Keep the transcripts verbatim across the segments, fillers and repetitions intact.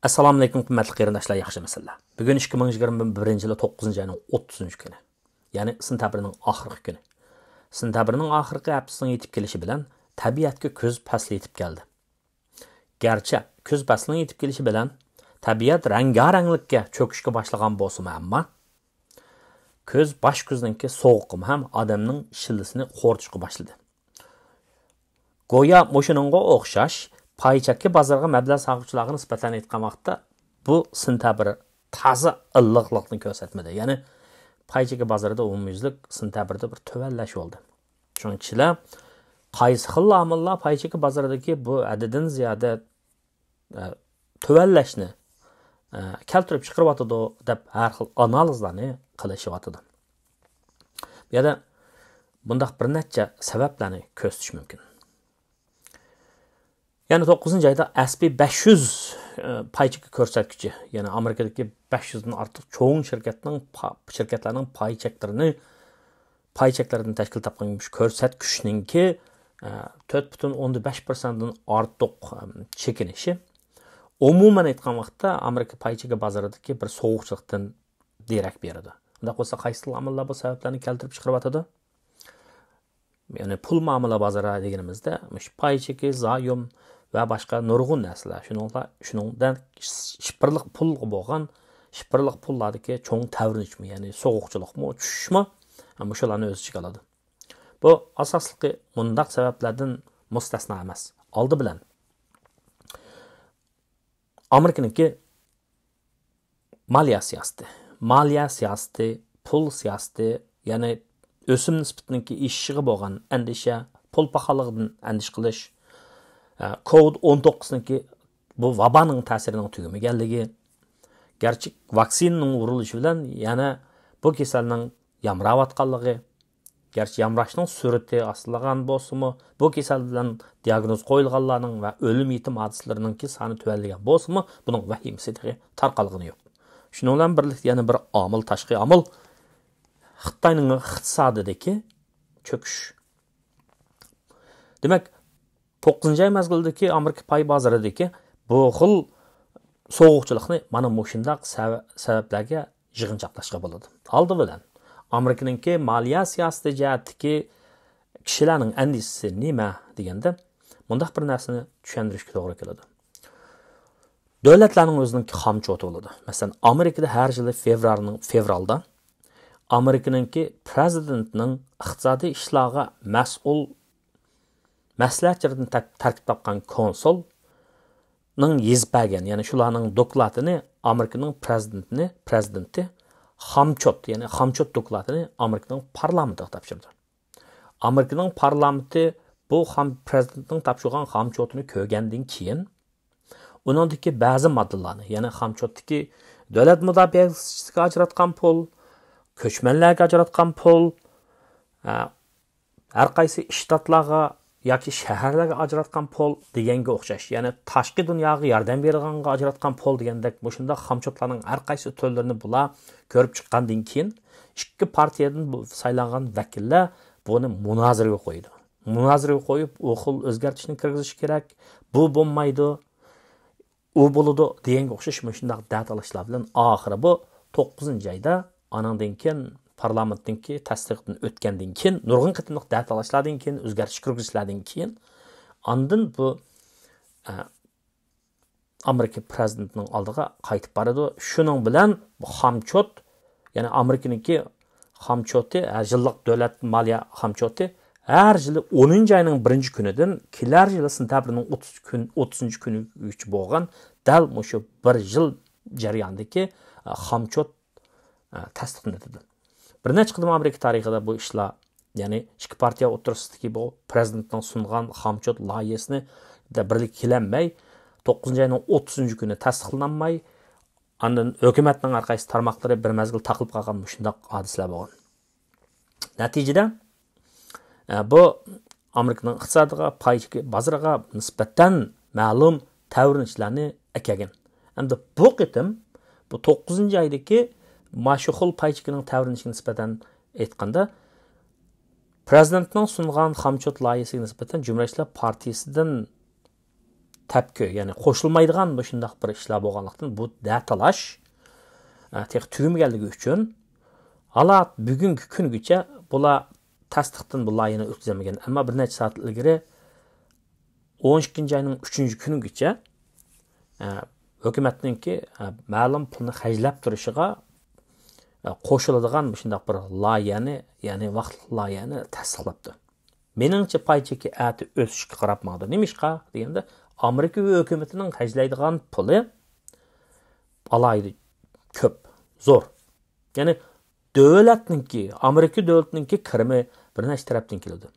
ئەسسالامۇئەلەيكۇم، قىممەتلىك قېرىنداشلار، ياخشىمۇسىلەر؟ بۈگۈن ئىككى مىڭ يىگىرمە بىرىنچى يىلى توققۇزىنچى ئاينىڭ ئوتتۇزىنچى كۈنى، يەنى سېنتەبىرنىڭ ئاخىرقى كۈنى. سېنتەبىرنىڭ ئاخىرقى ھەپتىسىنىڭ يېتىپ كېلىشى بىلەن تەبىئەتكە كۈز پەسلى يېتىپ كەلدى. گەرچە كۈز پەسلىنىڭ يېتىپ كېلىشى بىلەن تەبىئەت رەڭگارەڭلىككە چۆكۈشكە باشلىغان بولسىمۇ، ئەمما كۈز، باش كۈزنىڭكى سوغۇقىمۇ ھەم ئادەمنىڭ شىللىسىنى خورىتىشقا باشلىدى. گويا مۇشۇنىڭغا ئوخشاش پاي چەكى بازىرىغا مەبلەغ سالغۇچىلارغا نىسبەتەن ئېيتقان ۋاقىتتا، بۇ سېنتەبىر تازا ئىللىقلىقنى كۆرسەتمىدى. يەنى پاي چېكى بازىرىدا ئومۇميۈزلۈك سېنتەبىردە بىر تۆۋەنلەش بولدى. شۇنىڭ كىشىلەر قايسى خىل ئامىللار پاي چېكى بازىرىدىكى بۇ ھەددىدىن زىيادە، ئە، تۆۋەنلەشنى، ئە، كەلتۈرۈپ چىقىرىۋاتىدۇ دەپ ھەر خىل ئانالىزلارنى قىلىشىۋاتىدۇ. بۇ يەردە بۇنداق بىر نەچچە سەۋەبلەرنى كۆرسىتىش مۇمكىن. يەنى توققۇزىنچى ئايدا ئەس پى بەش يۈز، ئە، پاي چېكى كۆرسەتكۈچى، يەنى ئامېرىكىدىكى بەش يۈزدىن ئارتۇق چوڭ شىركەتنىڭ پا-، شىركەتلەرنىڭ پاي چەكلىرىنى، پاي چەكلىرىدىن تەشكىل تاپقان مۇشۇ كۆرسەتكۈچنىڭكى، ئە، تۆت پۈتۈن ئوندىن بەش پىرسەنتتىن ئارتۇق، ئەم، چېكىنىشى، ئومۇمەن ئېيتقان ۋاقىتتا، ئامېرىكا پاي چېكى بازىرىدىكى بىر سوغۇقچىلىقتىن دېرەك بېرىدۇ. ئۇنداق بولسا، قايسى خىل ئامىللار بۇ سەۋەبلەرنى كەلتۈرۈپ چىقىرىۋاتىدۇ؟ يەنى پۇل مۇئامىلە بازىرى دېگىنىمىزدە، مۇشۇ پاي چېكى، زايوم ۋە باشقا نۇرغۇن نەرسىلەر، شۇنىڭغا، شۇنىڭدىن شىپىرلىق پۇلغا بولغان، شىپىرلىق پۇللاردىكى چوڭ تەۋرىنىشمۇ، يەنى سوغۇقچىلىقمۇ، چۈشۈشمۇ، مۇشۇلارنى ئۆز ئىچىگە ئالىدۇ. بۇ ئاساسلىقى مۇنداق سەۋەبلەردىن مۇستەسنا ئەمەس. ئالدى بىلەن، ئامېرىكىنىڭكى مالىيە سىياسىتى. مالىيە سىياسىتى، پۇل سىياسىتى، يەنى ئۆسۈم نىسبىتىنىڭكى ئېشىشىغا بولغان ئەندىشە، پۇل پاخاللىقىدىن ئەندىشە قىلىش، ئە، كوۋىد ئون توققۇزنىڭكى بۇ ۋابانىڭ تەسىرىنىڭ تۈگىمىگەنلىكى، گەرچە ۋاكسىنىنىڭ ئۇرۇلۇشى بىلەن يەنە بۇ كېسەلنىڭ يامراۋاتقانلىقى، گەرچە يامراشنىڭ سۈرئىتى ئاستىلىغان بولسىمۇ، بۇ كېسەل بىلەن دىياگنوز قويۇلغانلارنىڭ ۋە ئۆلۈم يېتىم ھادىسىلىرىنىڭكى سانى تۆۋەنلىگەن بولسىمۇ، بۇنىڭ ۋەھىمىسى تېخى تارقالغىنى يوق. شۇنىڭ بىلەن بىرلىكتە يەنە بىر ئامىل، تاشقى ئامىل، خىتاينىڭ ئىقتىسادىدىكى چۆكۈش. دېمەك، توققۇزىنچى ئاي مەزگىلىدىكى ئامېرىكا پاي بازىرىدىكى بۇ خىل سوغۇقچىلىقنى مانا مۇشۇنداق سەۋە-، سەۋەبلەرگە يىغىنچاقلاشقا بولىدۇ. ئالدى بىلەن، ئامېرىكىنىڭكى مالىيە سىياسىتى جەھەتتىكى كىشىلەرنىڭ ئەندىشىسى نېمە دېگەندە، مۇنداق بىر نەرسىنى چۈشەندۈرۈشكە توغرا كېلىدۇ. دۆلەتلەرنىڭ ئۆزىنىڭكى خامچوتى بولىدۇ. مەسىلەن، ئامېرىكىدا ھەر يىلى فېۋرالنىڭ، فېۋرالدا ئامېرىكىنىڭكى پرېزىدېنتىنىڭ ئىقتىسادىي ئىشلارغا مەسئۇل مەسلىھەتچىلىرىدىن تەر-، تەركىب تاپقان كونسۇلنىڭ يېزىپ بەرگەن، يەنى شۇلارنىڭ دوكلاتىنى ئامېرىكىنىڭ پرېزىدېنتىنى، پرېزىدېنتى خامچوت، يەنى خامچوت دوكلاتىنى ئامېرىكىنىڭ پارلامېنتىغا تاپشۇرىدۇ. ئامېرىكىنىڭ پارلامېنتى بۇ خام-، پرېزىدېنتنىڭ تاپشۇرغان خامچوتىنى كۆرگەندىن كېيىن، ئۇنىڭدىكى بەزى ماددىلارنى، يەنى خامچوتتىكى دۆلەت مۇداپىئەسىگە ئاجراتقان پۇل، كۆچمەنلەرگە ئاجراتقان پۇل، ئە، ھەر قايسى شتاتلارغا ياكى شەھەرلەرگە ئاجراتقان پۇل دېگەنگە ئوخشاش، يەنى تاشقى دۇنياغا ياردەم بېرىدىغانغا ئاجراتقان پۇل دېگەندەك مۇشۇنداق خامچوتلارنىڭ ھەر قايسى تۈرلىرىنى بۇلار كۆرۈپ چىققاندىن كېيىن، ئىككى پارتىيەدىن بۇ سايلانغان ۋەكىللەر بۇنى مۇنازىرىگە قويىدۇ. مۇنازىرىگە قويۇپ، ئۇ خىل ئۆزگەرتىشنى كىرگۈزۈش كېرەك، بۇ بولمايدۇ، ئۇ بولىدۇ دېگەنگە ئوخشاش مۇشۇنداق دەتالاشلار بىلەن ئاخىرى بۇ توققۇزىنچى ئايدا، ئانىڭدىن كېيىن پارلامېنتنىڭكى تەستىقىدىن ئۆتكەندىن كېيىن، نۇرغۇن قېتىملىق دەتالاشلاردىن كېيىن، ئۆزگەرتىش كىرگۈزۈشلەردىن كېيىن، ئاندىن بۇ، ئە، ئامېرىكا پرېزىدېنتىنىڭ ئالدىغا قايتىپ بارىدۇ. شۇنىڭ بىلەن بۇ خامچوت، يەنى ئامېرىكىنىڭكى خامچوتى، ھەر يىللىق دۆلەت مالىيە خامچوتى ھەر يىلى ئونىنچى ئاينىڭ بىرىنچى كۈنىدىن كېلەر يىلى سېنتەبىرنىڭ ئوتتۇز كۈن، ئوتتۇزىنچى كۈنىگىچە بولغان دەل مۇشۇ بىر يىل جەريانىدىكى، ئە، خامچوت، ئە، تەستىقلىنىدۇ. بىر نەچچە قېتىم ئامېرىكا تارىخىدا بۇ ئىشلار، يەنى ئىككى پارتىيە ئوتتۇرىسىدىكى بۇ پرېزىدېنتنىڭ سۇنغان خامچوت لايىھىسىنى دە بىرلىككە كېلەلمەي، توققۇزىنچى ئاينىڭ ئوتتۇزىنچى كۈنى تەستىقلانماي، ئاندىن ھۆكۈمەتنىڭ ھەر قايسى تارماقلىرى بىر مەزگىل تاقىلىپ قالغان مۇشۇنداق ھادىسىلەر بولغان. نەتىجىدە، ئە، بۇ ئامېرىكىنىڭ ئىقتىسادىغا، پاي چېكى بازىرىغا نىسبەتەن مەلۇم تەۋرىنىشلەرنى ئەكەلگەن. ئەمدى بۇ قېتىم بۇ توققۇزىنچى ئايدىكى ماشۇ خىل پاي چېكىنىڭ تەۋرىنىشىگە نىسبەتەن ئېيتقاندا، پرېزىدېنتنىڭ سۇنغان خامچوت لايىھىسىگە نىسبەتەن جۇمھۇرىيەتچىلەر پارتىيىسىدىن تەپكۈ، يەنى قوشۇلمايدىغان مۇشۇنداق بىر ئىشلار بولغانلىقتىن، بۇ دەتالاش، ئە، تېخى تۈگىمىگەنلىكى ئۈچۈن، ھالا بۈگۈنكى كۈنگىچە بۇلار تەستىقتىن بۇ لايىھەنى ئۆتكۈزەلمىگەن. ئەمما بىر نەچچە سائەت ئىلگىرى، ئون ئىككىنچى ئاينىڭ ئۈچىنچى كۈنىگىچە، ئە، ھۆكۈمەتنىڭكى، ئە، مەلۇم پۇلنى خەجلەپ تۇرۇشىغا، ئە، قوشۇلىدىغان مۇشۇنداق بىر لايىھەنى، يەنى ۋاقىتلىق لايىھەنى تەستىقلاپتۇ. مېنىڭچە، پاي چېكى ئەتە ئۆسۈشكە قاراپ ماڭىدۇ. نېمىشقا دېگەندە، ئامېرىكا ھۆكۈمىتىنىڭ خەجلەيدىغان پۇلى ئالاھىدە كۆپ، زور. يەنى دۆلەتنىڭكى، ئامېرىكا دۆلىتىنىڭكى كىرىمى بىر نەچچە تەرەپتىن كېلىدۇ.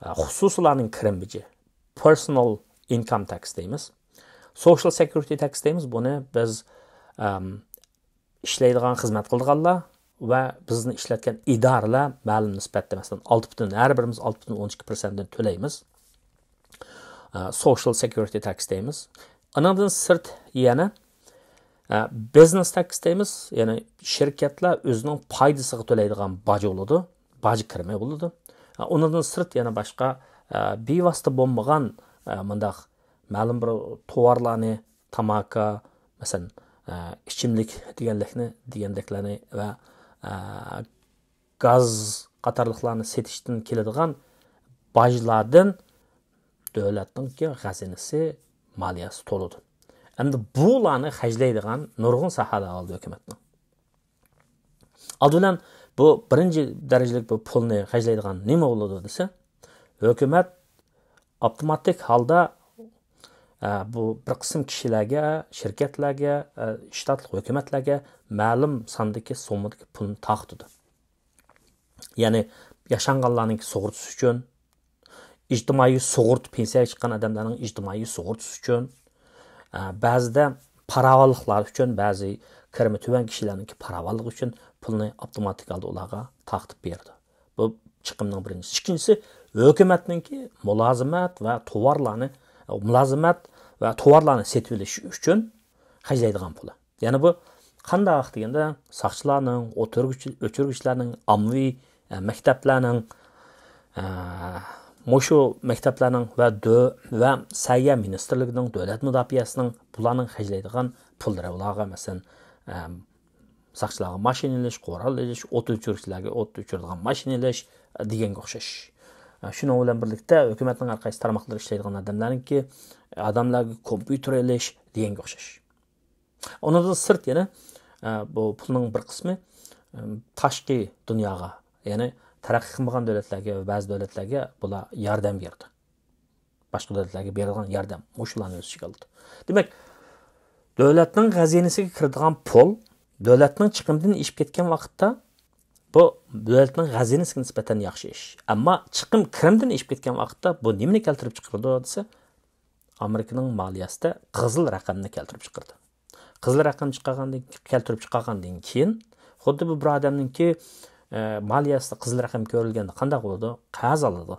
ئە، خۇسۇسىيلارنىڭ كىرىم بېجى، personal income tax دەيمىز. Social security tax دەيمىز. بۇنى بىز، ئەم، ئىشلەيدىغان، خىزمەت قىلىدىغانلار ۋە بىزنى ئىشلەتكەن ئىدارىلەر مەلۇم نىسبەتتە، مەسىلەن، ئالتە پۈتۈن، ھەر بىرىمىز ئالتە پۈتۈن ئون ئىككى پىرسەنتتىن تۆلەيمىز. ئە، Social Security Tax دەيمىز. ئانىڭدىن سىرت يەنە، ئە، Business Tax دەيمىز. يەنى شىركەتلەر ئۆزىنىڭ پايدىسىغا تۆلەيدىغان باج بولىدۇ. باج كىرىمى بولىدۇ. ئە، ئۇنىڭدىن سىرت يەنە باشقا، ئە، بىۋاسىتە بولمىغان، ئە، مۇنداق مەلۇم بىر توۋارلارنى، تاماكا، مەسىلەن، ئە، ئىچىملىك دېگەنلىكنى، دېگەندەكلەرنى ۋە، ئە، گاز قاتارلىقلارنى سېتىشتىن كېلىدىغان باجلاردىن دۆلەتنىڭكى خەزىنىسى، مالىيەسى تولىدۇ. ئەمدى بۇلارنى خەجلەيدىغان نۇرغۇن ساھەلەر بولىدۇ ھۆكۈمەتنىڭ. ئالدى بىلەن بۇ بىرىنچى دەرىجىلىك بۇ پۇلنى خەجلەيدىغان نېمە بولىدۇ دېسە، ھۆكۈمەت ئاپتوماتىك ھالدا، ئە، بۇ بىر قىسىم كىشىلەرگە، شىركەتلەرگە، ئە، شتاتلىق ھۆكۈمەتلەرگە مەلۇم ساندىكى سوممىدىكى پۇلنى تارقىتىدۇ. يەنى ياشانغانلارنىڭكى سۇغۇرتىسى ئۈچۈن، ئىجتىمائىي سۇغۇرتا، پېنسىيەگە چىققان ئادەملەرنىڭ ئىجتىمائىي سۇغۇرتىسى ئۈچۈن، ئە، بەزىدە پاراۋانلىقلار ئۈچۈن، بەزى كىرىمى تۆۋەن كىشىلەرنىڭكى پاراۋانلىقى ئۈچۈن پۇلنى ئاپتوماتىك ھالدا ئۇلارغا تارقىتىپ بېرىدۇ. بۇ چىقىمنىڭ بىرىنچىسى. ئىككىنچىسى، ھۆكۈمەتنىڭكى مۇلازىمەت ۋە توۋارلارنى، مۇلازىمەت ۋە توۋارلارنى سېتىۋېلىش ئۈچۈن خەجلەيدىغان پۇلى. يەنى بۇ قانداق دېگەندە، ساقچىلارنىڭ، ئوتتۇرىغا ئۆچ-، ئۆچۈرگۈچىلەرنىڭ، ئاممىۋى، ئە، مەكتەپلەرنىڭ، ئە، مۇشۇ مەكتەپلەرنىڭ ۋە دۆ-، ۋە سەھىيە مىنىستىرلىكىنىڭ، دۆلەت مۇداپىئەسىنىڭ، بۇلارنىڭ خەجلەيدىغان پۇللىرى، ئۇلارغا، مەسىلەن، ئە، ساقچىلارغا ماشىنا ئېلىش، قورال ئېلىش، ئوت ئۆچۈرگۈچىلەرگە ئوت ئۆچۈرىدىغان ماشىنا ئېلىش، ئە، دېگەنگە ئوخشاش. ئە، شۇنىڭ بىلەن بىرلىكتە، ھۆكۈمەتنىڭ ھەر قايسى تارماقلىرى ئىشلەيدىغان ئادەملەرنىڭكى، ئادەملەرگە كومپيۇتېر ئېلىش دېگەنگە ئوخشاش. ئۇنىڭدىن سىرت يەنە، ئە، بۇ پۇلنىڭ بىر قىسمى، ئە، تاشقى دۇنياغا، يەنى تەرەققىي قىلمىغان دۆلەتلەرگە ۋە بەزى دۆلەتلەرگە بۇلار ياردەم بېرىدۇ. باشقا دۆلەتلەرگە بېرىدىغان ياردەم مۇشۇلارنى ئۆز ئىچىگە ئالىدۇ. دېمەك، دۆلەتنىڭ خەزىنىسىگە كىرىدىغان پۇل دۆلەتنىڭ چىقىمىدىن ئېشىپ كەتكەن ۋاقىتتا، بۇ دۆلەتنىڭ خەزىنىسىگە نىسبەتەن ياخشى ئىش. ئەمما چىقىم كىرىمدىن ئېشىپ كەتكەن ۋاقىتتا بۇ نېمىنى كەلتۈرۈپ چىقىرىدۇ دېسە، ئامېرىكىنىڭ مالىيەسىدە قىزىل رەقەمنى كەلتۈرۈپ چىقىرىدۇ. قىزىل رەقەم چىقارغاندىن، كەلتۈرۈپ چىقارغاندىن كېيىن، خۇددى بۇ بىر ئادەمنىڭكى، ئە، مالىيەسىدە قىزىل رەقەم كۆرۈلگەندە قانداق بولىدۇ؟ قەرز ئالىدۇ.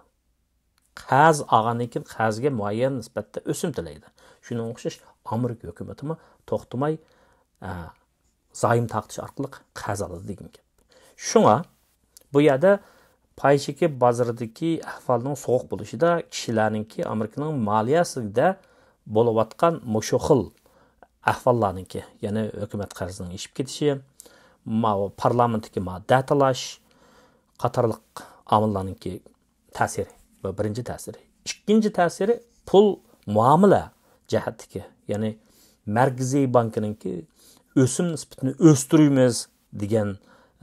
قەرز ئالغاندىن كېيىن قەرزگە مۇئەييەن نىسبەتتە ئۆسۈم تۆلەيدۇ. شۇنىڭغا ئوخشاش ئامېرىكا ھۆكۈمىتىمۇ توختىماي، ئە، زايوم تارقىتىش ئارقىلىق قەرز ئالىدۇ دېگەن گەپ. شۇڭا بۇ يەردە پاي چېكى بازىرىدىكى ئەھۋالنىڭ سوغۇق بولۇشىدا كىشىلەرنىڭكى ئامېرىكىنىڭ مالىيەسىدە بولۇۋاتقان مۇشۇ خىل ئەھۋاللارنىڭكى، يەنى ھۆكۈمەت قەرزىنىڭ ئېشىپ كېتىشى، ماۋۇ پارلامېنتتىكى ما دەتالاش قاتارلىق ئامىللارنىڭكى تەسىرى. بۇ بىرىنچى تەسىرى. ئىككىنچى تەسىرى پۇل مۇئامىلە جەھەتتىكى، يەنى مەركىزىي بانكىنىڭكى ئۆسۈم نىسبىتىنى ئۆستۈرىمىز دېگەن،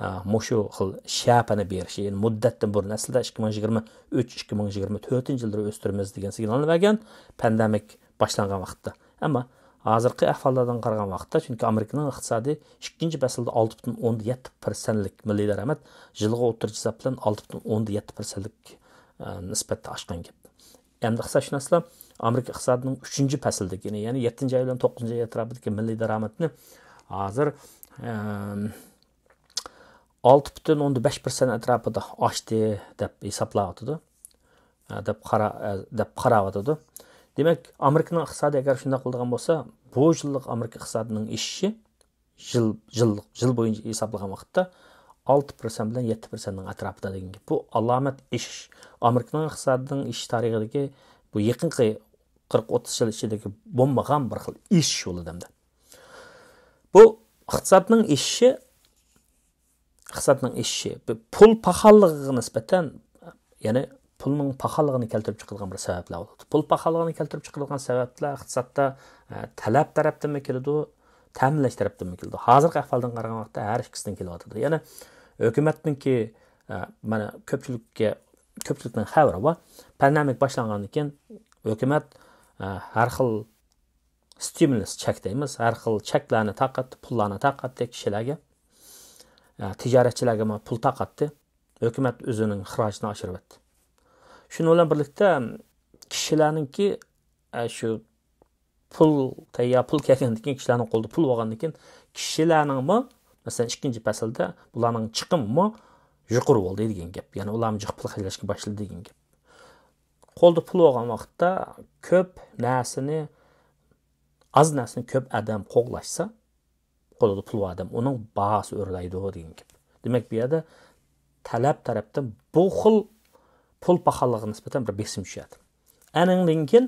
ئا، مۇشۇ خىل شەپىنى بېرىشى، يەنى مۇددەتتىن بۇرۇن، ئەسلىدە ئىككى مىڭ يىگىرمە ئۈچ، ئىككى مىڭ يىگىرمە تۆتىنچى يىللىرى ئۆستۈرىمىز دېگەن سىگنالنى بەرگەن، پاندېمىك باشلانغان ۋاقىتتا. ئەمما ھازىرقى ئەھۋاللاردىن قارىغان ۋاقىتتا، چۈنكى ئامېرىكىنىڭ ئىقتىسادى ئىككىنچى پەسىلدە ئالتە پۈتۈن ئوندىن يەتتە پىرسەنتلىك مىللىي دارامەت يىلغا ئوتتۇرىچە ھېساب بىلەن ئالتە پۈتۈن ئوندىن يەتتە پىرسەنتلىك، ئە، نىسبەتتە ئاشقان گەپ. ئەمدى ئىقتىسادشۇناسلار ئامېرىكا ئىقتىسادىنىڭ ئۈچىنچى پەسىلدىكى، يەنى يەتتىنچى ئاي بىلەن توققۇزىنچى ئاي ئەتراپىدىكى مىللىي دارامەتنى ھازىر، ئەم، ئالتە پۈتۈن ئوندىن بەش پىرسەنت ئەتراپىدا ئاشتى دەپ ھېسابلاۋاتىدۇ. ئە، دەپ قارا-، ئە، دەپ قاراۋاتىدۇ. دېمەك، ئامېرىكىنىڭ ئىقتىسادى ئەگەر شۇنداق بولىدىغان بولسا، بۇ يىللىق ئامېرىكا ئىقتىسادىنىڭ ئېشىشى يىل، يىل، يىل بويىچە ھېسابلىغان ۋاقىتتا ئالتە پىرسەنت بىلەن يەتتە پىرسەنتنىڭ ئەتراپىدا دېگەن گەپ. بۇ ئالامەت ئېشىش. ئامېرىكىنىڭ ئىقتىسادىنىڭ ئېشىش تارىخىدىكى بۇ يېقىنقى قىرىق ئوتتۇز يىل ئىچىدىكى بولمىغان بىر خىل ئېشىش بولىدۇ ئەمدى. بۇ ئىقتىسادنىڭ ئېشىشى، ئىقتىسادنىڭ ئېشىشى، بۇ پۇل پاخاللىقىغا نىسبەتەن، يەنى پۇلنىڭ پاخاللىقىنى كەلتۈرۈپ چىقىدىغان بىر سەۋەبلەر بولىدۇ. پۇل پاخاللىقىنى كەلتۈرۈپ چىقىدىغان سەۋەبلەر ئىقتىسادتا، ئە، تەلەپ تەرەپتىنمۇ كېلىدۇ، تەمىنلەش تەرەپتىنمۇ كېلىدۇ. ھازىرقى ئەھۋالدىن قارىغان ۋاقىتتا ھەر ئىككىسىدىن كېلىۋاتىدۇ. يەنى ھۆكۈمەتنىڭكى، ئە، مانا كۆپچىلىككە، كۆپچىلىكنىڭ خەۋىرى بار. پاندېمىك باشلانغاندىن كېيىن ھۆكۈمەت، ئە، ھەر خىل ستىمۇلۇس چەك دەيمىز، ھەر خىل چەكلەرنى تارقاتتى، پۇللارنى تارقاتتى كىشىلەرگە. ئە، تىجارەتچىلەرگىمۇ پۇل تارقاتتى. ھۆكۈمەت ئۆزىنىڭ خىراجىتىنى ئاشۇرۇۋەتتى. شۇنىڭ بىلەن بىرلىكتە كىشىلەرنىڭكى، ئە، شۇ پۇل، تەييار پۇل كەلگەندىن كېيىن، كىشىلەرنىڭ قولىدا پۇل بولغاندىن كېيىن، كىشىلەرنىڭمۇ، مەسىلەن، ئىككىنچى پەسىلدە بۇلارنىڭ چىقىمىمۇ يۇقىرى بولدى دېگەن گەپ. يەنى ئۇلارمۇ جىق پۇل خەجلەشكە باشلىدى دېگەن گەپ. قولدا پۇل بولغان ۋاقىتتا كۆپ نەرسىنى، ئاز نەرسىنى كۆپ ئادەم قوغلاشسا، قولىدا پۇل بار ئادەم، ئۇنىڭ باھاسى ئۆرلەيدۇ دېگەن گەپ. دېمەك، بۇ يەردە تەلەپ تەرەپتىن بۇ خىل پۇل پاخاللىقىغا نىسبەتەن بىر بېسىم چۈشەتتى. ئەنىڭدىن كېيىن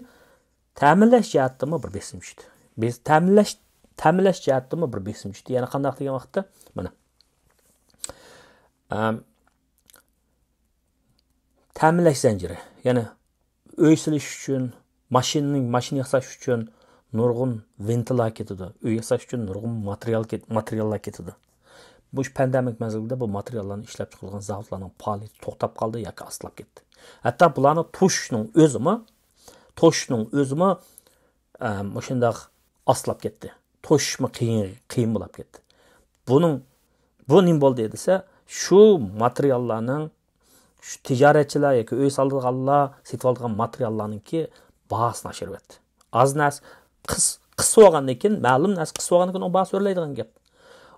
تەمىنلەش جەھەتتىمۇ بىر بېسىم چۈشتى. بىز تەمىنلەش، تەمىنلەش جەھەتتىمۇ بىر بېسىم چۈشتى. يەنى قانداق دېگەن ۋاقىتتا، مانا، ئەم، تەمىنلەش زەنجىرى، يەنى ئۆي سېلىش ئۈچۈن، ماشىنىنىڭ، ماشىنا ياساش ئۈچۈن نۇرغۇن ۋىنتىلار كېتىدۇ، ئۆي ياساش ئۈچۈن نۇرغۇن ماتېرىيال كېت-، ماتېرىياللار كېتىدۇ. بۇ پاندېمىك مەزگىلدە بۇ ماتېرىياللارنى ئىشلەپچىقىرىدىغان زاۋۇتلارنىڭ پائالىيىتى توختاپ قالدى ياكى ئاستىلاپ كەتتى. ھەتتا بۇلارنى توشۇشنىڭ ئۆزىمۇ، توشۇشنىڭ ئۆزىمۇ، ئە، مۇشۇنداق ئاستىلاپ كەتتى. توشۇشمۇ قىيىن، قىيىن بولاپ كەتتى. بۇنىڭ، بۇ نېمە بولدى دېسە، شۇ ماتېرىياللارنىڭ، شۇ تىجارەتچىلەر ياكى ئۆي سالىدىغانلار سېتىۋالىدىغان ماتېرىياللارنىڭكى باھاسىنى ئاشۇرۇۋەتتى. ئاز نەرسە قىس-، قىس بولغاندىن كېيىن، مەلۇم نەرسە قىس بولغاندىن كېيىن ئۇنىڭ باھاسى ئۆرلەيدىغان گەپ.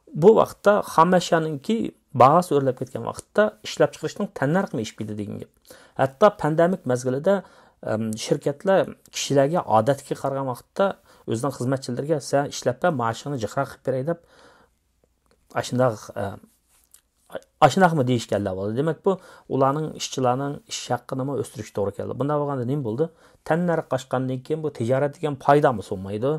بۇ ۋاقىتتا خام ئەشيانىڭكى باھاسى ئۆرلەپ كەتكەن ۋاقىتتا ئىشلەپچىقىرىشنىڭ تەننەرخىمۇ ئېشىپ كېتىدۇ دېگەن گەپ. ھەتتا پاندېمىك مەزگىلىدە، ئەم، شىركەتلەر كىشىلەرگە ئادەتتىكىگە قارىغان ۋاقىتتا ئۆزىنىڭ خىزمەتچىلىرىگە، «سەن ئىشلەپ بەر، مائاشىڭنى جىقراق قىلىپ بېرەي» دەپ، ئاشۇنداق، ئە، ئاشۇنداقمۇ دېيىشكەنلەر بولدى. دېمەك، بۇ ئۇلارنىڭ، ئىشچىلارنىڭ ئىش ھەققىنىمۇ ئۆستۈرۈشكە توغرا كەلدى. بۇنداق بولغاندا نېمە بولدى؟ تەننەرخ ئاشقاندىن كېيىن بۇ تىجارەت دېگەن پايدامۇ سۇنمايدۇ.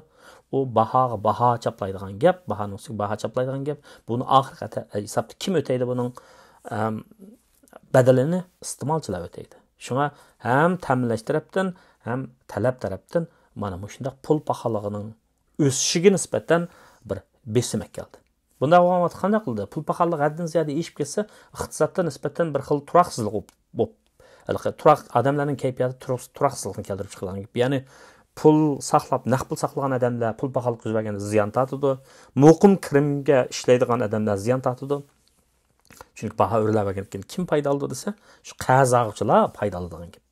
ئۇ باھاغا باھا چاپلايدىغان گەپ، باھانىڭ ئۈستىگە باھا چاپلايدىغان گەپ. بۇنى ئاخىرقى ھەتە-، ھېسابتا كىم ئۆتەيدۇ بۇنىڭ، ئەم، بەدىلىنى؟ ئىستېمالچىلار ئۆتەيدۇ. شۇڭا ھەم تەمىنلەش تەرەپتىن، ھەم تەلەپ تەرەپتىن مانا مۇشۇنداق پۇل پاخاللىقىنىڭ ئۆسۈشىگە نىسبەتەن بىر بېسىم ئەكەلدى. بۇنداق بولغان ۋاقىتتا قانداق قىلدى؟ پۇل پاخاللىقى ھەددىدىن زىيادە ئېشىپ كەتسە، ئىقتىسادتا نىسبەتەن بىر خىل تۇراقسىزلىق بولۇپ، بولۇپ، ھېلىقى تۇراق، ئادەملەرنىڭ كەيپىياتى تۇراق-، تۇراقسىزلىقنى كەلتۈرۈپ چىقىدىغان گەپ. يەنى پۇل ساقلاپ، نەق پۇل ساقلىغان ئادەملەر پۇل پاخاللىق يۈز بەرگەندە زىيان تارتىدۇ. مۇقىم كىرىمگە ئىشلەيدىغان ئادەملەر زىيان تارتىدۇ. چۈنكى باھا ئۆرلەۋەرگەندىن كېيىن كىم پايدا ئالىدۇ دېسە، شۇ قەرز ئالغۇچىلار پايدا ئالىدىغان گەپ.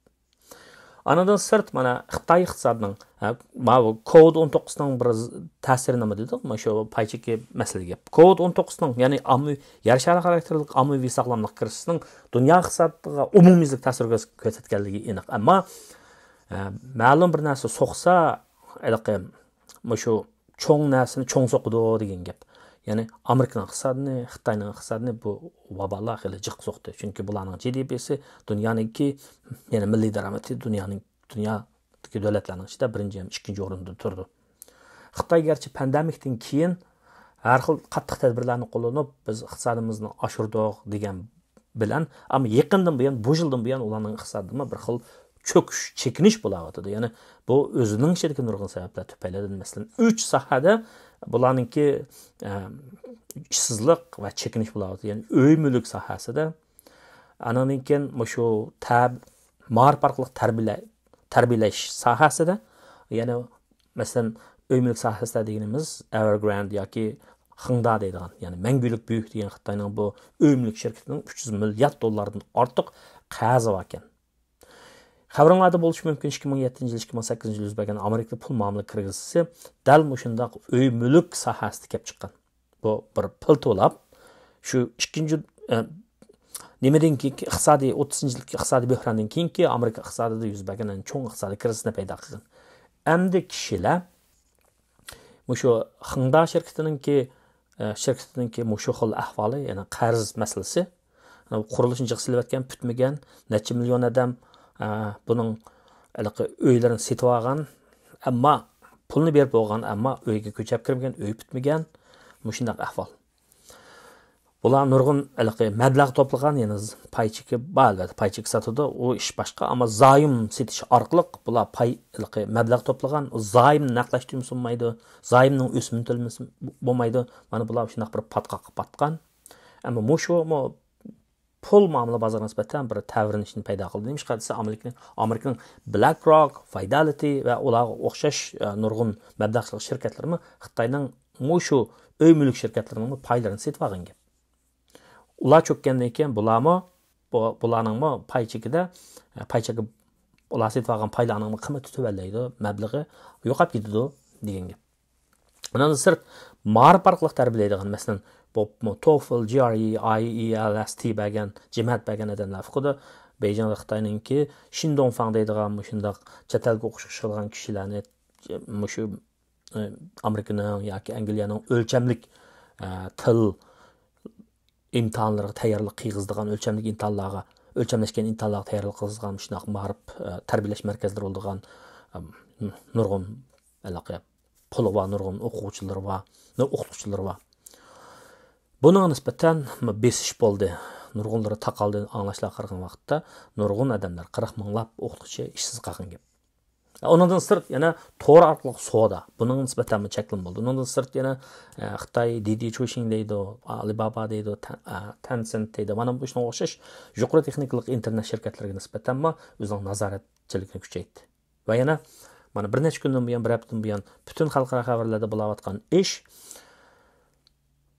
ئانىڭدىن سىرت، مانا، خىتاي ئىقتىسادىنىڭ، ھە، ماۋۇ كوۋىد ئون توققۇزنىڭ بىر ز-، تەسىرى نېمە دېدۇق؟ مانا شۇ پاي چېكى مەسىلىگە گەپ. كوۋىد ئون توققۇزنىڭ، يەنى ئاممىۋى، يەر شارى خاراكتېرلىك ئاممىۋى ساغلاملىق كىرىزىسىنىڭ دۇنيا ئىقتىسادىغا ئومۇميۈزلۈك تەسىر كۆرس-، كۆرسەتكەنلىكى ئېنىق. ئەمما، ھە، مەلۇم بىر نەرسە سوقسا، ھېلىقى، مۇشۇ چوڭ نەرسىنى چوڭ سوقىدۇ دېگەن گەپ. يەنى ئامېرىكىنىڭ ئىقتىسادىنى، خىتاينىڭ ئىقتىسادىنى بۇ ۋابالار خېلى جىق سوقتى. چۈنكى بۇلارنىڭ جى دى پىسى دۇنيانىڭكى، يەنى مىللىي دارامىتى دۇنيانىڭ، دۇنيادىكى دۆلەتلەرنىڭ ئىچىدە بىرىنچى ھەم ئىككىنچى ئورۇندا تۇرىدۇ. خىتاي گەرچە پاندېمىكتىن كېيىن ھەر خىل قاتتىق تەدبىرلەرنى قوللىنىپ، بىز ئىقتىسادىمىزنى ئاشۇردۇق دېگەن بىلەن، ئەمما يېقىندىن بۇيان، بۇ يىلدىن بۇيان ئۇلارنىڭ ئىقتىسادىدىمۇ بىر خىل چۆكۈش، چېكىنىش بولاۋاتىدۇ. يەنى بۇ ئۆزىنىڭ ئىچىدىكى نۇرغۇن سەۋەبلەر تۈپەيلىدىن، مەسىلەن، ئۈچ ساھەدە بۇلارنىڭكى، ئە، ئىشسىزلىق ۋە چېكىنىش بولاۋاتىدۇ. يەنى ئۆي مۈلۈك ساھەسىدە، ئانىڭدىن كېيىن مۇشۇ تەب-، مائارىپ ئارقىلىق تەربىيەلە-، تەربىيەلەش ساھەسىدە، يەنى مەسىلەن، ئۆي مۈلۈك ساھەسىدە دېگىنىمىز ئەۋەرگراند ياكى خېڭدا دەيدىغان، يەنى مەڭگۈلۈك بۈيۈك دېگەن خىتاينىڭ بۇ ئۆي مۈلۈك شىركىتىنىڭ ئۈچ يۈز مىليارد دوللاردىن ئارتۇق قەرزى باركەن. خەۋىرىڭلاردا بولۇشى مۇمكىن، ئىككى مىڭ يەتتىنچى يىل، ئىككى مىڭ سەككىزىنچى يىل يۈز بەرگەن ئامېرىكىدا پۇل مۇئامىلە كىرىزىسى دەل مۇشۇنداق ئۆي مۈلۈك ساھەسىدە كەپ چىققان. بۇ بىر پىلتىلاپ، شۇ ئىككىنچى، ئە، نېمىدىن كېيىنكى ئىقتىسادىي، ئوتتۇزىنچى يىلدىكى ئىقتىسادىي بۆھراندىن كېيىنكى ئامېرىكا ئىقتىسادىدا يۈز بەرگەن ئەڭ چوڭ ئىقتىسادىي كىرىزىسنى پەيدا قىلغان. ئەمدى كىشىلەر مۇشۇ خېڭدا شىركىتىنىڭكى، ئە، شىركىتىنىڭكى مۇشۇ خىل ئەھۋالى، يەنى قەرز مەسىلىسى، قۇرۇلۇشىنى جىق سېلىۋەتكەن، پۈتمىگەن، نەچچە مىليون ئادەم، ئە، بۇنىڭ ھېلىقى ئۆيلىرىنى سېتىۋالغان، ئەمما پۇلنى بېرىپ بولغان، ئەمما ئۆيگە كۆچۈپ كىرمىگەن، ئۆي پۈتمىگەن، مۇشۇنداق ئەھۋال. بۇلار نۇرغۇن ھېلىقى مەبلەغ توپلىغان، يەنە پاي چېكى بار، ئەلۋەتتە، پاي چېكى ساتىدۇ، ئۇ ئىش باشقا. ئەمما زايوم سېتىش ئارقىلىق بۇلار پاي، ھېلىقى مەبلەغ توپلىغان، زايومنى نەقلەشتۈرمىسە بولمايدۇ، زايومنىڭ ئۆسۈمىنى تۆلىمىسە بولمايدۇ. مانا بۇلار شۇنداق بىر پاتقاققا پاتقان. ئەمما مۇشۇمۇ پۇل مۇئامىلە بازىرىغا نىسبەتەن بىر تەۋرىنىشنى پەيدا قىلدى. نېمىشقا دېسە، ئامېرىكىنىڭ، ئامېرىكىنىڭ BlackRock، Fidelity ۋە ئۇلارغا ئوخشاش، ئە، نۇرغۇن مەبلەغ سېلىش شىركەتلىرىمۇ خىتاينىڭ مۇشۇ ئۆي مۈلۈك شىركەتلىرىنىڭ پايلىرىنى سېتىپ ئالغان گەپ. ئۇلار چۆككەندىن كېيىن بۇلارمۇ، بۇ، بۇلارنىڭمۇ پاي چېكىدە، ئە، پاي چېكى، ئۇلار سېتىپ ئالغان پايلارنىڭمۇ قىممىتى تۆۋەنلەيدۇ، مەبلىغى يوقاپ كېتىدۇ دېگەن گەپ. ئۇنىڭدىن سىرت، مائارىپ ئارقىلىق تەربىيەلەيدىغان، مەسىلەن، بولۇپمۇ توفل، جي ئار ئى، ئاي ئېلتى بەرگەن، جىمئەت بەرگەن ئادەملەر ئۇقىدۇ. بېيجىڭدا خىتاينىڭكى شىندوڭفاڭ دەيدىغان مۇشۇنداق چەت ئەلگە ئوقۇشقا چىقىدىغان كىشىلەرنى مۇشۇ، ئە، ئامېرىكىنىڭ ياكى ئەنگلىيەنىڭ ئۆلچەملىك، ئە، تىل ئىمتىھانلىرىغا تەييارلىق قىلغۇزىدىغان، ئۆلچەملىك ئىمتىھانلارغا، ئۆلچەملەشكەن ئىمتىھانلارغا تەييارلىق قىلغۇزىدىغان شۇنداق مائارىپ، ئە، تەربىيەلەش مەركەزلىرى بولىدىغان، ئەم، نۇرغۇن ھېلىقى پۇلى بار، نۇرغۇن ئوقۇغۇچىلىرى بار، نۇ-، ئوقۇتقۇچىلىرى بار. بۇنىڭغا نىسبەتەن بېسىش بولدى. نۇرغۇنلىرى تاقالدى. ئاڭلاشلارغا قارىغان ۋاقىتتا نۇرغۇن ئادەملەر، قىرىق مىڭلاپ ئوقۇتقۇچى ئىشسىز قالغان گەپ. ئۇنىڭدىن سىرت يەنە تور ئارقىلىق سودا. بۇنىڭغا نىسبەتەنمۇ چەكلىمە بولدى. ئۇنىڭدىن سىرت يەنە، ئە، خىتاي دىدى چۇشىڭ دەيدۇ، ئالىبابا دەيدۇ، تەن-، ئە، تەنسەنت دەيدۇ. مانا بۇ شۇنىڭغا ئوخشاش يۇقىرى تېخنىكىلىق ئىنتېرنېت شىركەتلىرىگە نىسبەتەنمۇ ئۆزىنىڭ نازارەتچىلىكىنى كۈچەيتتى. ۋە يەنە مانا بىر نەچچە كۈندىن بۇيان، بىر ھەپتىدىن بۇيان پۈتۈن خەلقئارا خەۋەرلەردە بولاۋاتقان ئىش،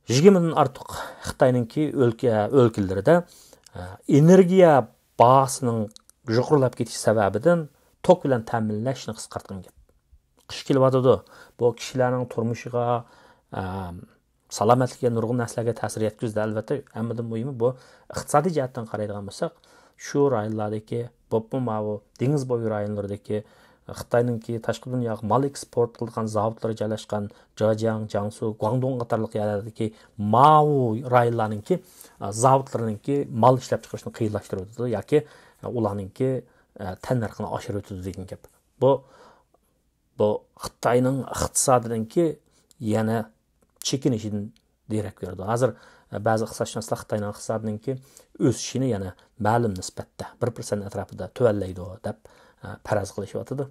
يىگىرمىدىن ئارتۇق خىتاينىڭكى ئۆلكە، ئۆلكىلىرىدە، ئە، ئېنېرگىيە باھاسىنىڭ يۇقىرىلاپ كېتىشى سەۋەبىدىن توك بىلەن تەمىنلەشنى قىسقارتقان گەپ. قىش كېلىۋاتىدۇ. بۇ كىشىلەرنىڭ تۇرمۇشىغا، ئە، سالامەتلىكىگە نۇرغۇن نەرسىلەرگە تەسىر يەتكۈزدى. ئەلۋەتتە، ھەممىدىن مۇھىمى بۇ ئىقتىسادىي جەھەتتىن قارايدىغان بولساق، شۇ رايونلاردىكى، بولۇپمۇ ماۋۇ دېڭىز بويى رايونلىرىدىكى خىتاينىڭكى تاشقى دۇنياغا مال ئېكسپورت قىلىدىغان زاۋۇتلىرى جايلاشقان جاجياڭ، جياڭسۇ، گۇاڭدۇڭ قاتارلىق يەرلەردىكى ماۋۇ رايونلارنىڭكى، ئە، زاۋۇتلىرىنىڭكى مال ئىشلەپچىقىرىشنى قىيىنلاشتۇرۇۋېتىدۇ ياكى، ئە، ئۇلارنىڭكى، ئە، تەننەرخىنى ئاشۇرۇۋېتىدۇ دېگەن گەپ. بۇ، بۇ خىتاينىڭ ئىقتىسادىنىڭكى يەنە چېكىنىشىدىن دېرەك بېرىدۇ. ھازىر، ئە، بەزى ئىقتىسادشۇناسلار خىتاينىڭ ئىقتىسادىنىڭكى ئۆسۈشىنى يەنە مەلۇم نىسبەتتە، بىر پىرسەنت ئەتراپىدا تۆۋەنلەيدۇ دەپ، ئە، پەرەز قىلىشىۋاتىدۇ.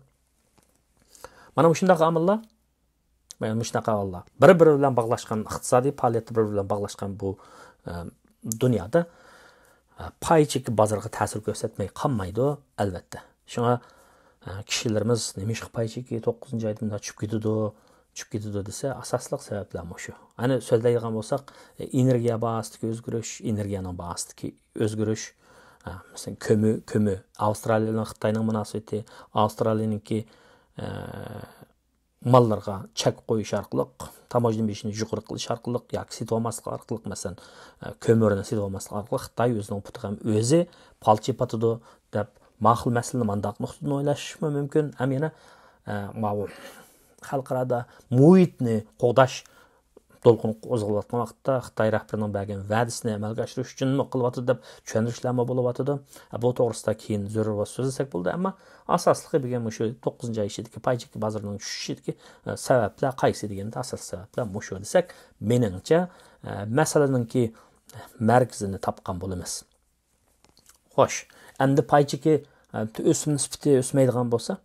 مانا مۇشۇنداق ئامىللار، مانا مۇشۇنداق ئامىللار بىر-بىرى بىلەن باغلاشقان، ئىقتىسادىي پائالىيەتتە بىر-بىرى بىلەن باغلاشقان بۇ، ئە، دۇنيادا، ئە، پاي چېكى بازىرىغا تەسىر كۆرسەتمەي قالمايدۇ، ئەلۋەتتە. شۇڭا، ئە، كىشىلىرىمىز نېمىشقا پاي چېكى توققۇزىنچى ئايدا مۇنداق چۈشۈپ كېتىدۇ، چۈشۈپ كېتىدۇ دېسە، ئاساسلىق سەۋەبلەر مۇشۇ. ئەنە سۆزلەيدىغان بولساق، ئېنېرگىيە باھاسىدىكى ئۆزگىرىش، ئېنېرگىيەنىڭ باھاسىدىكى ئۆزگىرىش، ئە، مەسىلەن، كۆمۈر، كۆمۈر. ئاۋسترالىيە بىلەن خىتاينىڭ مۇناسىۋىتى، ئاۋسترالىيەنىڭكى، ئە، ماللىرىغا چەك قويۇش ئارقىلىق، تاموژنا بېجىنى يۇقىرى قىلىش ئارقىلىق ياكى سېتىۋالماسلىق ئارقىلىق، مەسىلەن، ئە، كۆمۈرنى سېتىۋالماسلىق ئارقىلىق خىتاي ئۆزىنىڭ پۇتىغا ھەم ئۆزى پالچى پاتىدۇ دەپ، ماقۇل مەسىلىنى مانداق نۇقتىدىن ئويلاشمۇ مۇمكىن. ھەم يەنە، ئە، ماۋۇ خەلقئارادا مۇھىتنى قوغداش دولقۇنى قوزغىلىۋاتقان ۋاقىتتا، خىتاي رەھبىرىنىڭ بەرگەن ۋەدىسىنى ئەمەلگە ئاشۇرۇش ئۈچۈنمۇ قىلىۋاتىدۇ دەپ چۈشەندۈرۈشلەرمۇ بولۇۋاتىدۇ. ئە، بۇ توغرىسىدا كېيىن زۆرۈر بولسا سۆزلىسەك بولىدۇ، ئەمما ئاساسلىقى بۈگۈن مۇشۇ توققۇزىنچى ئاي ئىچىدىكى پاي چېكى بازىرىنىڭ چۈشۈشىدىكى، ئە، سەۋەبلەر قايسى دېگەندە، ئاساسلىق سەۋەبلەر مۇشۇ دېسەك، مېنىڭچە، ئە، مەسىلىنىڭكى مەركىزىنى تاپقان بولىمىز. خوش، ئەمدى پاي چېكى، ئە، ئۆسۈم نىسبىتى ئۆسمەيدىغان بولسا،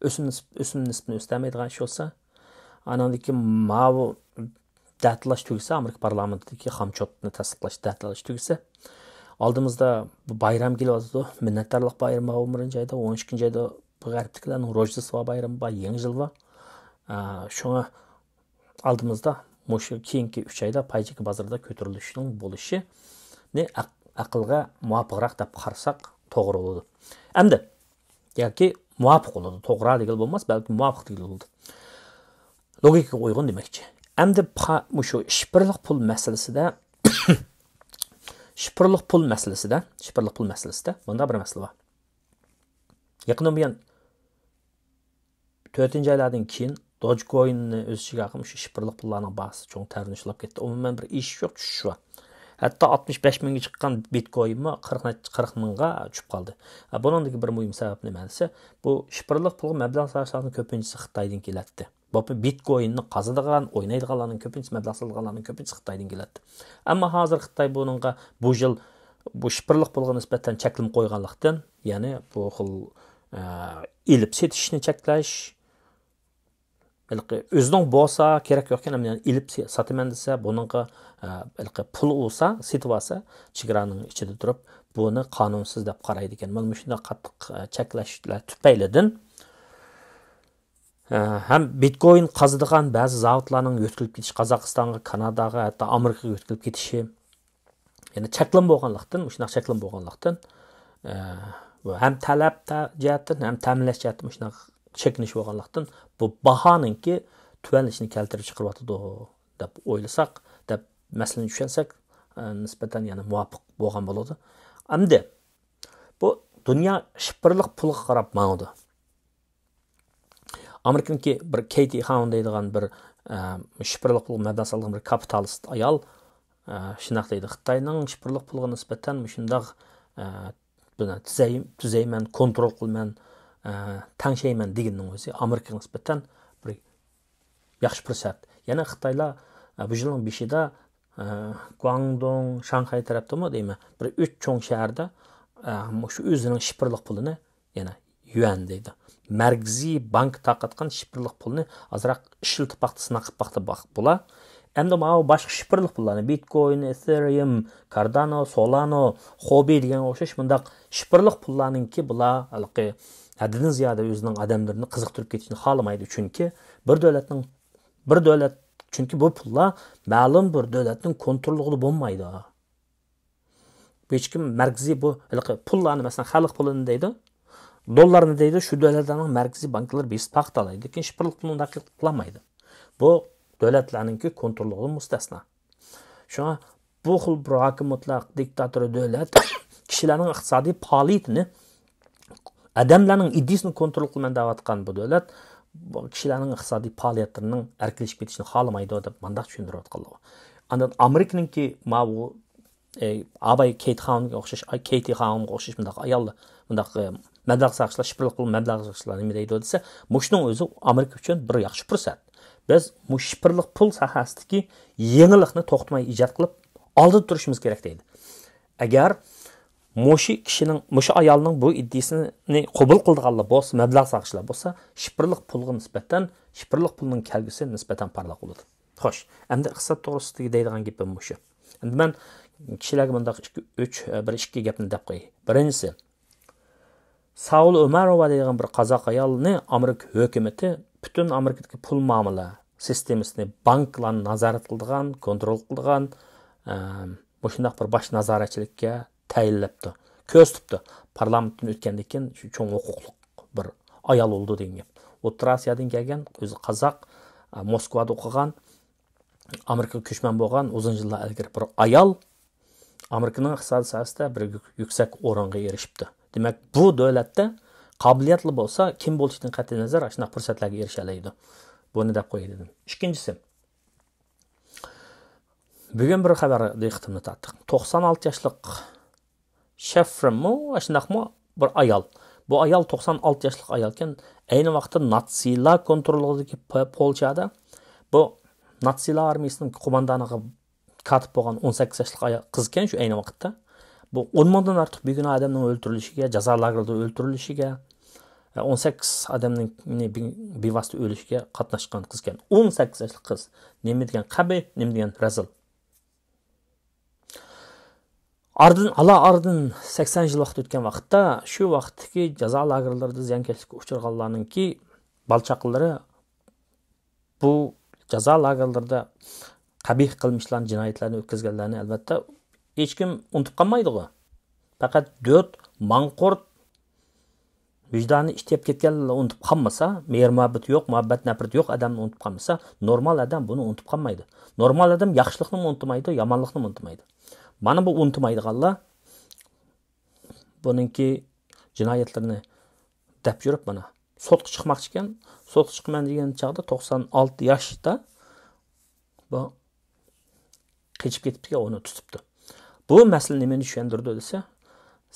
ئۆسۈم نىسب-، ئۆسۈم نىسبىتىنى ئۆستۈرمەيدىغان ئىش بولسا، ئانىڭدىن كېيىن ماۋۇ دەتالاش تۈگىسە، ئامېرىكا پارلامېنتىدىكى خامچوتنى تەستىقلاش دەتالاش تۈگىسە، ئالدىمىزدا بۇ بايرام كېلىۋاتىدۇ. مىننەتدارلىق بايرىمى بار ئون بىرىنچى ئايدا، ئون ئىككىنچى ئايدا بۇ غەربتىكىلەرنىڭ روژدېستۋا بايرىمى بار، يېڭى يىل بار. ئە، شۇڭا ئالدىمىزدا مۇشۇ كېيىنكى ئۈچ ئايدا پاي چېكى بازىرىدا كۆتۈرۈلۈشنىڭ بولۇشىنى ئەق-، ئەقىلگە مۇۋاپىقراق دەپ قارىساق توغرا بولىدۇ. ئەمدى ياكى مۇۋاپىق بولىدۇ. توغرا دېگىلى بولماس، بەلكى مۇۋاپىق دېگىلى بولىدۇ. لوگىكىغا ئۇيغۇن دېمەكچى. ئەمدى پا-، مۇشۇ شىفىرلىق پۇل مەسىلىسىدە، شىفىرلىق پۇل مەسىلىسىدە، شىفىرلىق پۇل مەسىلىسىدە مۇنداق بىر مەسىلە بار. يېقىندىن بۇيان تۆتىنچى ئايلاردىن كېيىن دوجكويننى ئۆز ئىچىگە ئالغان مۇشۇ شىفىرلىق پۇللارنىڭ باھاسى چوڭ تەۋرىنىش بولۇپ كەتتى. ئومۇمەن بىر ئېشىش يوق، چۈشۈش بار. ھەتتا ئاتمىش بەش مىڭگە چىققان بىتكوينمۇ قىرىق نەچچە، قىرىق مىڭغا چۈشۈپ قالدى. ھە، بۇنىڭدىكى بىر مۇھىم سەۋەب نېمە دېسە، بۇ شىفىرلىق پۇلغا مەبلەغ سالغانلارنىڭ كۆپىنچىسى خىتايدىن كېلەتتى. بۇ بىتكويننى قازىدىغان، ئوينايدىغانلارنىڭ كۆپىنچىسى، مەبلەغ سالىدىغانلارنىڭ كۆپىنچىسى خىتايدىن كېلەتتى. ئەمما ھازىر خىتاي بۇنىڭغا بۇ يىل بۇ شىفىرلىق پۇلغا نىسبەتەن چەكلىمە قويغانلىقتىن، يەنى بۇ خىل، ئە، ئېلىپ سېتىشنى چەكلەش، ھېلىقى ئۆزىنىڭ بولسا كېرەك يوقكەن، ئەمدى ئېلىپ ساتىمەن دېسە، بۇنىڭغا، ئە، ھېلىقى پۇل ئۇرسا، سېتىۋالسا، چېگرانىڭ ئىچىدە تۇرۇپ، بۇنى قانۇنسىز دەپ قارايدىكەن. مانا مۇشۇنداق قاتتىق، ئە، چەكلەشلەر تۈپەيلىدىن، ئە، ھەم بىتكوين قازىدىغان بەزى زاۋۇتلارنىڭ يۆتكىلىپ كېتىشى، قازاقىستانغا، كاناداغا، ھەتتا ئامېرىكىغا يۆتكىلىپ كېتىشى، يەنى چەكلىمە بولغانلىقتىن، مۇشۇنداق چەكلىمە بولغانلىقتىن، ئە، بۇ ھەم تەلەپ تە-، جەھەتتىن، ھەم تەمىنلەش جەھەتتىن مۇشۇنداق چېكىنىش بولغانلىقتىن، بۇ باھانىڭكى تۆۋەنلىشىنى كەلتۈرۈپ چىقىرىۋاتىدۇ دەپ ئويلىساق، دەپ مەسىلىنى چۈشەنسەك، ئە، نىسبەتەن يەنە مۇۋاپىق بولغان بولىدۇ. ئەمدى بۇ دۇنيا شىفىرلىق پۇلغا قاراپ ماڭىدۇ. ئامېرىكىنىڭكى بىر كېيتى خاۋن دەيدىغان بىر، ئە، شىفىرلىق پۇلغا مەبلەغ سالغان بىر كاپىتالىست ئايال، ئە، شۇنداق دەيدۇ، خىتاينىڭ شىفىرلىق پۇلىغا نىسبەتەن مۇشۇنداق، ئە، بۇنى تۈزەي-، تۈزەيمەن، كونترول قىلىمەن، ئە، تەڭشەيمەن دېگىنىنىڭ ئۆزى ئامېرىكىغا نىسبەتەن بىر ياخشى پۇرسەت. يەنە خىتايلار، ئە، بۇ يىلنىڭ بېشىدا، ئە، گۇاڭدۇڭ، شاڭخەي تەرەپتىمۇ دەيمەن، بىر ئۈچ چوڭ شەھەردە، ئە، مۇشۇ ئۆزىنىڭ شىفىرلىق پۇلىنى، يەنە يۈەن دەيدۇ، مەركىزىي بانكا تارقاتقان شىفىرلىق پۇلنى ئازراق ئىشلىتىپ باقتى، سىناق قىلىپ باقتى باق-، بۇلار. ئەمدى ماۋۇ باشقا شىفىرلىق پۇللارنى، بىتكوين، ئېتېرىيۇم، كاردانو، سولانا، خۇبى دېگەنگە ئوخشاش مۇنداق شىفىرلىق پۇللارنىڭكى بۇلار ھېلىقى ھەددىدىن زىيادە ئۆزىنىڭ ئادەملىرىنى قىزىقتۇرۇپ كېتىشىنى خالىمايدۇ. چۈنكى بىر دۆلەتنىڭ، بىر دۆلەت، چۈنكى بۇ پۇللار مەلۇم بىر دۆلەتنىڭ كونتروللۇقىدا بولمايدۇ. ھېچكىم مەركىزىي بۇ ھېلىقى پۇللارنى، مەسىلەن، خەلق پۇلىنى دەيدۇ، دوللارنى دەيدۇ، شۇ دۆلەتلەرنىڭ مەركىزىي بانكىلىرى بېسىپ تارقىتالايدۇ. لېكىن شىفىرلىق پۇلنى ئۇنداق قىلالمايدۇ. بۇ دۆلەتلەرنىڭكى كونتروللۇقىدىن مۇستەسنا. شۇڭا بۇ خىل بىر ھاكىم مۇتلەق دىكتاتور دۆلەت كىشىلەرنىڭ ئىقتىسادىي پائالىيىتىنى، ئادەملەرنىڭ ئىدىيىسىنى كونترول قىلىمەن دەۋاتقان بۇ دۆلەت بۇ كىشىلەرنىڭ ئىقتىسادىي پائالىيەتلىرىنىڭ ئەركىنلىشىپ كېتىشىنى خالىمايدۇ دەپ مانداق چۈشەندۈرۈۋاتقانلار. ئاندىن ئامېرىكىنىڭكى ماۋۇ، ئە، ئاباي كېيت خانىمغا ئوخشاش، ئاي، كېيتى خانىمغا ئوخشاش مۇنداق ئايال، مۇنداق، ئە، مەبلەغ ساقچىلار، شىپىرلىق پۇل مەبلەغ ساقچىلار نېمە دەيدۇ دېسە، مۇشۇنىڭ ئۆزى ئامېرىكا ئۈچۈن بىر ياخشى پۇرسەت. بىز مۇشۇ شىپىرلىق پۇل ساھەسىدىكى يېڭىلىقنى توختىماي ئىجاد قىلىپ، ئالدىدا تۇرۇشىمىز كېرەك دەيدۇ. ئەگەر مۇشۇ كىشىنىڭ، مۇشۇ ئايالنىڭ بۇ ئىدىيىسىنى قوبۇل قىلىدىغانلار بولسا، مەبلەغ ساقچىلار بولسا، شىپىرلىق پۇلغا نىسبەتەن، شىپىرلىق پۇلنىڭ كەلگۈسى نىسبەتەن پارلاق بولىدۇ. خوش، ئەمدى ئىقتىساد توغرىسىدىكى دەيدىغان گېپىم مۇشۇ. ئەمدى مەن كىشىلەرگە مۇنداق ئىككى، ئۈچ، بىر ئىككى گەپنى دەپ قوياي. بىرىنچىسى، ساۋۇل ئۆمەروۋا دەيدىغان بىر قازاق ئايالنى ئامېرىكا ھۆكۈمىتى پۈتۈن ئامېرىكىدىكى پۇل مۇئامىلە سىستېمىسىنى بانكىلارنى نازارەت قىلىدىغان، كونترول قىلىدىغان، ئە، مۇشۇنداق بىر باش نازارەتچىلىككە تەيىنلەپتۇ، كۆرسىتىپتۇ. پارلامېنتتىن ئۆتكەندىن كېيىن شۇ چوڭ ھوقۇقلۇق بىر ئايال بولدى دېگەن گەپ. ئوتتۇرا ئاسىيادىن كەلگەن، ئۆزى قازاق، ئە، موسكۋادا ئوقۇغان، ئامېرىكىغا كۆچمەن بولغان، ئۇزۇن يىللار ئىلگىرى بىر ئايال ئامېرىكىنىڭ ئىقتىسادىي ساھەسىدە بىر يۈك-، يۈكسەك ئورۇنغا ئېرىشىپتۇ. دېمەك، بۇ دۆلەتتە قابىلىيەتلا بولسا، كىم بولۇشىدىن قەتئىينەزەر، ئاشۇنداق پۇرسەتلەرگە ئېرىشەلەيدۇ. بۇنى دەپ قوياي دېدىم. ئىككىنچىسى، بۈگۈن بىر خەۋەر دىققىتىمنى تارتتى. توقسان ئالتە ياشلىق شەفرىنمۇ، ئاشۇنداقمۇ بىر ئايال. بۇ ئايال توقسان ئالتە ياشلىق ئايالكەن. ئەينى ۋاقىتتا ناتسىلار كونترولىدىكى پ-، پولشادا بۇ ناتسىلار ئارمىيىسىنىڭ قوماندانىغا كاتىپ بولغان ئون سەككىز ياشلىق ئايال، قىزكەن شۇ ئەينى ۋاقىتتا. بۇ ئون مىڭدىن ئارتۇق بىگۇناھ ئادەمنىڭ ئۆلتۈرۈلۈشىگە، جازا لاگېرىدا ئۆلتۈرۈلۈشىگە، ئون سەككىز ئادەمنىڭ بىۋاسىتە ئۆلۈشىگە قاتناشقان قىزكەن. ئون سەككىز ياشلىق قىز. نېمە دېگەن قەبىھ، نېمە دېگەن رەزىل. ئارىدىن، ئالا ئارىدىن سەكسەن يىل ۋاقىت ئۆتكەن ۋاقىتتا، شۇ ۋاقىتتىكى جازا لاگېرلىرىدا زىيانكەشلىككە ئۇچرىغانلارنىڭكى بالا-چاقىلىرى بۇ جازا لاگېرلىرىدا قەبىھ قىلمىشلارنى، جىنايەتلەرنى ئۆتكۈزگەنلەرنى ئەلۋەتتە ھېچكىم ئۇنتۇپ قالمايدىغۇ. پەقەت دۆت ماڭقۇرت ۋىجدانى ئىت يەپ كەتكەنلا ئۇنتۇپ قالمىسا، مېھىر-مۇھەببىتى يوق، مۇھەببەت-نەپرىتى يوق ئادەمنى ئۇنتۇپ قالمىسا، نورمال ئادەم بۇنى ئۇنتۇپ قالمايدۇ. نورمال ئادەم ياخشىلىقنىمۇ ئۇنتۇمايدۇ، يامانلىقنىمۇ ئۇنتۇمايدۇ. مانا بۇ ئۇنتۇمايدىغانلار بۇنىڭكى جىنايەتلىرىنى دەپ يۈرۈپ، مانا، سوتقا چىقماقچىكەن. سوتقا چىقىمەن دېگەن چاغدا توقسان ئالتە ياشتا بۇ قېچىپ كېتىپتىكەن، ئۇنى تۇتۇپتۇ. بۇ مەسىلە نېمىنى چۈشەندۈرىدۇ دېسە،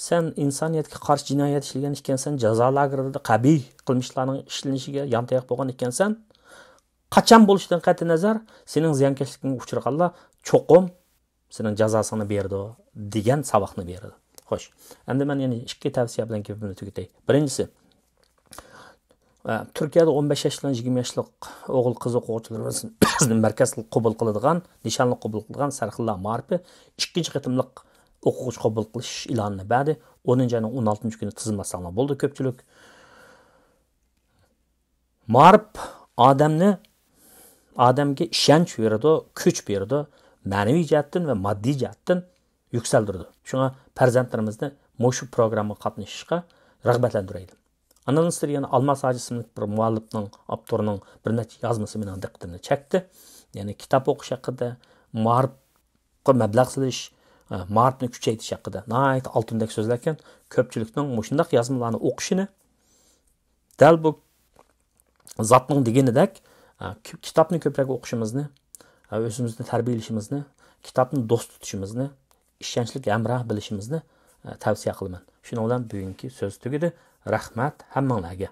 سەن ئىنسانىيەتكە قارشى جىنايەت ئىشلىگەن ئىكەنسەن، جازا لاگېرىدا قەبىھ قىلمىشلارنىڭ ئىشلىنىشىگە يانتاياق بولغان ئىكەنسەن، قاچان بولۇشىدىن قەتئىينەزەر، سېنىڭ زىيانكەشلىكىڭگە ئۇچرىغانلار چوقۇم سېنىڭ جازاسىڭنى بېرىدۇ دېگەن ساۋاقنى بېرىدۇ. خوش، ئەمدى مەن يەنە ئىككى تەۋسىيە بىلەن گېپىمنى تۈگىتەي. بىرىنچىسى، ئە، تۈركىيەدە ئون بەش ياشتىن يىگىرمە ياشلىق ئوغۇل قىز ئوقۇغۇچىلىرىمىزنى مەركەزلىك قوبۇل قىلىدىغان، نىشانلىق قوبۇل قىلىدىغان سەرخىللار مائارىپى ئىككىنچى قېتىملىق ئوقۇغۇچى قوبۇل قىلىش ئېلانىنى بەردى. ئونىنچى ئاينىڭ ئون ئالتىنچى كۈنى تىزىملاتساڭلار بولدى كۆپچىلىك. مائارىپ ئادەمنى، ئادەمگە ئىشەنچ بېرىدۇ، كۈچ بېرىدۇ، مەنىۋى جەھەتتىن ۋە ماددىي جەھەتتىن يۈكسەلدۈرىدۇ. شۇڭا پەرزەنتلىرىمىزنى مۇشۇ پروگراممىغا قاتنىشىشقا رىغبەتلەندۈرەيلى. ئاندىن سىرت يەنە ئالماس ھاجى ئىسىملىك بىر مۇئەللىپنىڭ، ئاپتورنىڭ بىر نەچچە يازمىسى مېنىڭ دىققىتىمنى چەكتى. يەنى كىتاب ئوقۇش ھەققىدە، مائارىپقا مەبلەغ سېلىش، ئە، مائارىپنى كۈچەيتىش ھەققىدە ناھايىتى ئالتۇندەك سۆزلەركەن. كۆپچىلىكنىڭ مۇشۇنداق يازمىلارنى ئوقۇشىنى، دەل بۇ زاتنىڭ دېگىنىدەك، ئە، كى-، كىتابنى كۆپرەك ئوقۇشىمىزنى، ئە، ئۆزىمىزنى تەربىيەلىشىمىزنى، كىتابنى دوست تۇتۇشىمىزنى، ئىشەنچلىك ھەمراھ بىلىشىمىزنى، ئە، تەۋسىيە قىلىمەن. شۇنىڭ بىلەن بۈگۈنكى سۆز تۈگىدى. رەھمەت ھەممىڭلارگە.